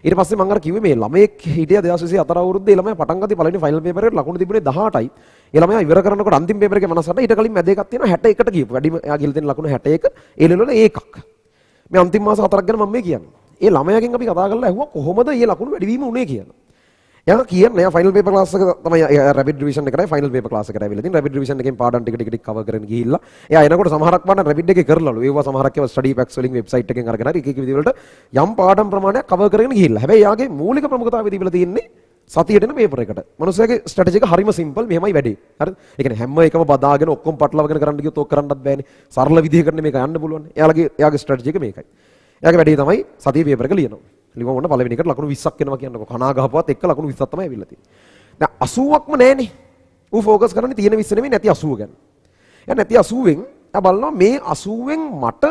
ඊට පස්සේ මම අර කිව්වේ මේ ළමයෙක් හිටියා 2024 අවුරුද්දේ. ඒ ළමයා පටන් ගද්දි පළවෙනි ෆයිනල් පේපර් එකට ලකුණු තිබුණේ 18යි. ඒ ළමයා ඉවර කරනකොට අන්තිම පේපර් එකේ 58. ඊට කලින් මැද එකක් තියෙනවා 61ට ගියපු. වැඩිම එයා ගිහලා තියෙන ලකුණු 61. ඒ ලෙවල් වල ඒකක්. මේ අන්තිම මාස 4ක් ගැන මම මේ කියන්නේ. ඒ ළමයාගෙන් අපි කතා කරලා ඇහුවා කොහොමද මේ ලකුණු වැඩි වීම උනේ කියලා. එයා කියන්නේ එයා ෆයිනල් පේපර් ක්ලාස් එක තමයි, එයා රැපිඩ් රිවිෂන් එකටයි ෆයිනල් පේපර් ක්ලාස් එකට ඇවිල්ලා තියෙන්නේ. රැපිඩ් රිවිෂන් එකෙන් පාඩම් ටික ටික ටික කවර් කරගෙන ගිහිල්ලා එයා එනකොට සමහරක් පාඩම් රැපිඩ් එකේ කරලාලු. ඒවා සමහරක් ඒවා ස්ටඩි පැක්ස් වලින්, වෙබ්සයිට් එකෙන් අරගෙන හරි එක එක විදිහවලට යම් පාඩම් ප්‍රමාණයක් කවර් කරගෙන ගිහිල්ලා. හැබැයි එයාගේ මූලික ප්‍රමුඛතාවය තිබිලා තියෙන්නේ සතියට එන පේපර් එකට. මනුස්සයාගේ ස්ට්‍රැටජි එක හරිම සිම්පල්, මෙහෙමයි වැඩේ. හරිද? ඒ කියන්නේ හැම එකම බදාගෙන ඔක්කොම පටලවාගෙන කරන්න ගියොත් ඕක කරන්නත් බෑනේ. සරල විදිහකට මේක යන්න පුළුවන්. එයාගේ ස්ට්‍රැටජි එක මේකයි. එයාගේ වැඩේ තමයි සතියේ පේපර් එක ලියනවා. ලිව්වම ඔන්න පළවෙනි එකට ලකුණු 20ක් එනවා කියන්නකෝ. කනා ගහපුවත් එක්ක ලකුණු 20ක් තමයි ඇවිල්ලා තියෙන්නේ. දැන් 80ක්ම නෑනේ. ඌ ෆෝකස් කරන්නේ තියෙන 20 නෙමෙයි, නැති 80 ගැන. එයා නැති 80න් එයා බලනවා මේ 80න් මට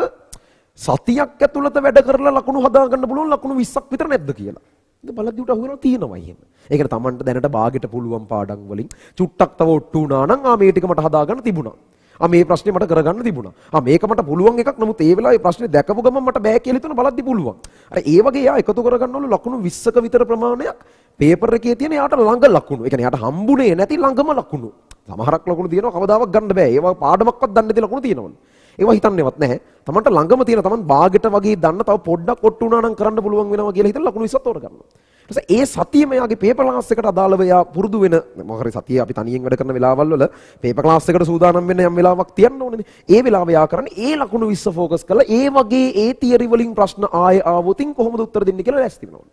සතියක් ඇතුළත වැඩ කරලා ලකුණු හදා ගන්න පුළුවන් ලකුණු 20ක් විතර නැද්ද කියලා. ඉතින් බලද්දි උට අහුවෙනවා තියෙනවා එහෙම. ඒ කියන්නේ තමන්ට දැනට බාගෙට පුළුවන් පාඩම් වලින් චුට්ටක් තව ඔට්ටු වුණා නම් ආ මේ ටික මට හදා ගන්න තිබුණා. ආ මේ ප්‍රශ්නේ මට කරගන්න තිබුණා. ආ මේක මට පුළුවන් එකක්. නමුත් ඒ වෙලාවේ ප්‍රශ්නේ දැකපු ගමන් මට බෑ කියලා හිතුණා, බලද්දි පුළුවන්. අර ඒ වගේ එයා එකතු කරගන්නවලු ලකුණු 20ක විතර ප්‍රමාණයක් පේපර් එකේ තියෙන එයාට ළඟ ලකුණු. ඒ කියන්නේ එයාට හම්බුනේ නැති ළඟම ලකුණු. සමහරක් ලකුණු තියෙනවා කවදාවත් ගන්න බෑ. ඒවා පාඩමක්වත් දන්නේ නැති ලකුණු තියෙනවලු. ඒවා හිතන්නේවත් නැහැ. තමන්ට ළඟම තියෙන තමන් බාගෙට වගේ දන්න තව පොඩ්ඩක් ඔට්ටු වුණා නම් කරන්න පුළුවන් වෙනවා කියලා හිතලා ලකුණු 20ක් තෝරගන්නවා. ඊට පස්සේ ඒ සතියෙම එයාගේ පේපර් ක්ලාස් එකට අදාළව එයා පුරුදු වෙන මොකක් හරි සතියේ අපි තනියෙන් වැඩ කරන වෙලාවල් වල පේපර් ක්ලාස් එකට සූදානම් වෙන්න යම් වෙලාවක් තියන්න ඕනේනේ. ඒ වෙලාව එයා කරන්නේ ඒ ලකුණු 20 ෆෝකස් කරලා ඒ වගේ ඒ තියරි වලින් ප්‍රශ්න ආයෙ ආවොතින් කොහොමද උත්තර දෙන්නේ කියලා ලෑස්ති වෙනවා.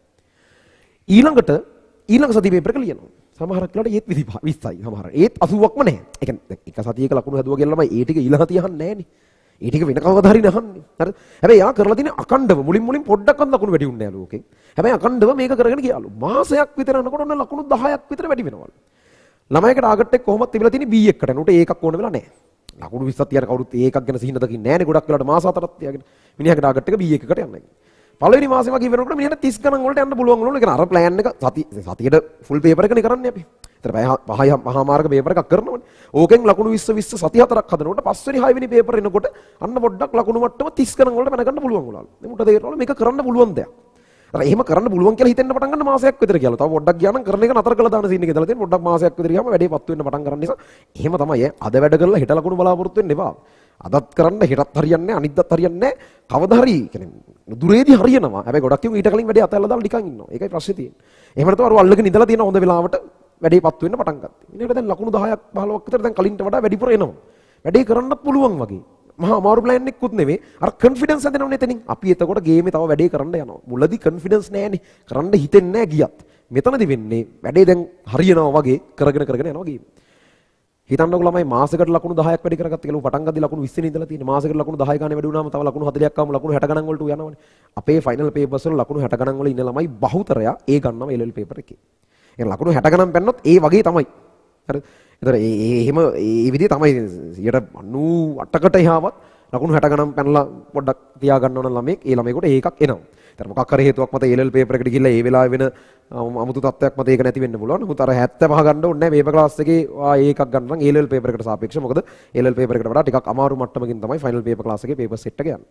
ඊළඟට ඊළඟ සතිය පේපර් එක ලියනවා. සමහරක් වෙලාවට ඒත් 25 20යි සමහර. ඒත් 80ක්ම නැහැ. ඒ කියන්නේ එක සතියක ලකුණු හැදුවා කියලා ළමයි ඒ ටික ඊළඟ සතිය අහන්නේ නැහනේ. ඒ ටික වෙන කවදා හරි නහන්නේ. හරිද? හැබැයි යා කරලා තියෙන අකණ්ඩව මුලින් මුලින් පොඩ්ඩක්වත් ලකුණු වැඩි වුණේ නෑලු ඕකෙන්. හැබැයි අකණ්ඩව මේක කරගෙන ගියාලු. මාසයක් විතර යනකොට ඔන්න ලකුණු 10ක් විතර වැඩි වෙනවලු. ළමයික ටාගට් එක කොහොමද තිබිලා තියෙන්නේ B එකකට. උට A එකක් ඕන වෙලා නෑ. ලකුණු 20ක් තියන කවුරුත් A එකක් ගැන සිහින දකින්නේ නෑනේ ගොඩක් වෙලාවට මාස 4ක් තියාගෙන. මිනිහාගේ ටාගට් එක B එකකට යන්න. පළවෙනි මාසෙ වගේ වෙනකොට මිනිහට 30 ගණන් වලට යන්න පුළුවන් වුණා. ඒ කියන්නේ අර ප්ලෑන් එක සති සතියට ෆුල් පේපර් එකනේ කරන්නේ අපි. ඒතර පැය 5යි පහමාරක පේපර් එකක් කරනවනේ. ඕකෙන් ලකුණු 20 20 සති 4ක් හදනකොට පස්වෙනි හයවෙනි පේපර් එනකොට අන්න පොඩ්ඩක් ලකුණු මට්ටම 30 ගණන් වලට පැන ගන්න පුළුවන් වුණාලු. දැන් උට තේරෙනවලු මේක කරන්න පුළුවන් දෙයක්. අර එහෙම කරන්න පුළුවන් කියලා හිතෙන්න පටන් ගන්න මාසයක් විතර කියලා. තව පොඩ්ඩක් ගියා නම් කරන එක නතර කරලා දාන සීන් එකේ ඉඳලා තියෙන පොඩ්ඩක් මාසයක් විතර ගියාම වැඩේ පත්තු වෙන්න පටන් ගන්න නිසා එහෙම තමයි ඈ. අද වැඩ කරලා හෙට ලකුණු බලාපොරොත්තු වෙන්න එපා. අදත් කරන්න හෙටත් හරියන්නේ නැහැ, අනිද්දාත් හරියන්නේ නැහැ. කවදා හරි කියන්නේ දුරේදී හරියනවා. හැබැයි ගොඩක් උන් ඊට කලින් වැඩේ අතහැරලා දාලා නිකන් ඉන්නවා. ඒකයි ප්‍රශ්නේ තියෙන්නේ. එහෙම නැත්නම් අර අල්ලගෙන ඉඳලා තියෙන හොඳ වෙලාවට වැඩේ පත්තු වෙන්න පටන් ගත්තා. ඊළඟට දැන් ලකුණු 10ක් 15ක් විතර දැන් කලින්ට වඩා වැඩිපුර එනවා. වැඩේ කරන්නත් පුළුවන් වගේ. මහා අමාරු ප්ලෑන් එකකුත් නෙමෙයි. අර කොන්ෆිඩන්ස් හැදෙනවනේ එතනින්. අපි එතකොට ගේමේ තව වැඩේ කරන්න යනවා. මුලදී කොන්ෆිඩන්ස් නෑනේ. කරන්න හිතෙන්නේ නෑ ගියත්. මෙතනදි වෙන්නේ වැඩේ දැන් හරියනවා වගේ කරගෙන කරගෙන යනවා ගේම. හිතන්නකෝ ළමයි මාසෙකට ලකුණු 10ක් වැඩි කරගත්ත කියලා. ඌ පටන් ගද්දි ලකුණු 20 නේ ඉඳලා තියෙන්නේ. මාසෙකට ලකුණු 10 ගානේ වැඩි වුණාම තව ලකුණු 40ක් ආවම ලකුණු 60 ගණන් වලට යනවනේ. අපේ ෆයිනල් පේපර්ස් වල ලකුණු 60 ගණන් වල ඉන්න ළමයි බහුතරයා ඒ ගන්නවා A level paper එකේ. ඒ ලකුණු 60 ගණන් පැන්නොත් ඒ වගේ තමයි. හරිද? ඒතර ඒ ඒ එහෙම ඒ විදිහ තමයි 98කට එහාවත් ලකුණු 60 ගණන් පැනලා පොඩ්ඩක් තියා ගන්න ඕන ළමයෙක් ඒ ළමයෙකුට ඒකක් එනවා. ඒතර මොකක් හරි හේතුවක් මත A level paper එකට ගිහිල්ලා ඒ වෙලාවේ වෙන අමුතු තත්ත්වයක් මත ඒක නැති වෙන්න පුළුවන්. නමුත් අර 75 ගන්න ඕනේ නැහැ පේපර් ක්ලාස් එකේ ආ ඒකක් ගන්න නම් A level paper එකට සාපේක්ෂව. මොකද A level paper එකට වඩා ටිකක් අමාරු මට්ටමකින් තමයි ෆයිනල් පේපර් ක්ලාස් එකේ පේපර් සෙට් එක යන්නේ.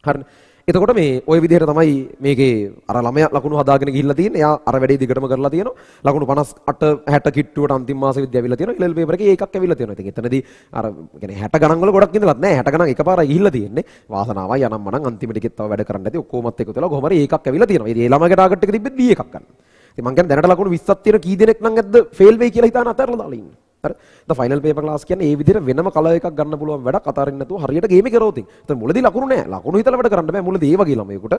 හරිනේ. එතකොට මේ ඔය විදිහට තමයි මේකේ අර ළමයා ලකුණු හදාගෙන ගිහිල්ලා තියෙන්නේ. එයා අර වැඩේ දිගටම කරලා තියෙනවා. ලකුණු 58 60 කිට්ටුවට අන්තිම මාසෙ විද්‍ය ඇවිල්ලා තියෙනවා. A level paper එකේ ඒකක් ඇවිල්ලා තියෙනවා. ඉතින් එතනදී අර කියන්නේ 60 ගණන් වල ගොඩක් ඉඳලත් නෑ. 60 ගණන් එකපාරයි ගිහිල්ලා තියෙන්නේ. වාසනාවයි අනම් මනම් අන්තිම ටිකෙත් තව වැඩ කරන්න ඇති. ඔක්කොමත් එකතු වෙලා කොහොම හරි ඒකක් ඇවිල්ලා තියෙනවා. ඉතින් ඒ ළමයාගේ ටාගට් එක තිබ්බෙත් B එකක් ගන්න. ඉතින් මං කියන්නේ දැනට ලකුණු 20ක් තියෙන කී දෙනෙක් නම් ඇද්ද ෆේල් වෙයි කියලා හිතාන අතහැරලා දාලා ඉන්නේ. හරි. දැන් ෆයිනල් පේපර් ක්ලාස් කියන්නේ ඒ විදිහට වෙනම කලර් එකක් ගන්න පුළුවන් වැඩක් අතාරින්න නැතුව හරියට ගේම කරොත්. එතන මුලදී ලකුණු නෑ. ලකුණු හිතලා වැඩ කරන්න බෑ. මුලදී ඒ වගේ ළමයෙකුට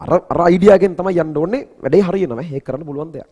අර අර අයිඩියා එකෙන් තමයි යන්න ඕනේ. වැඩේ හරියනවා. ඒක කරන්න පුළුවන් දෙයක්.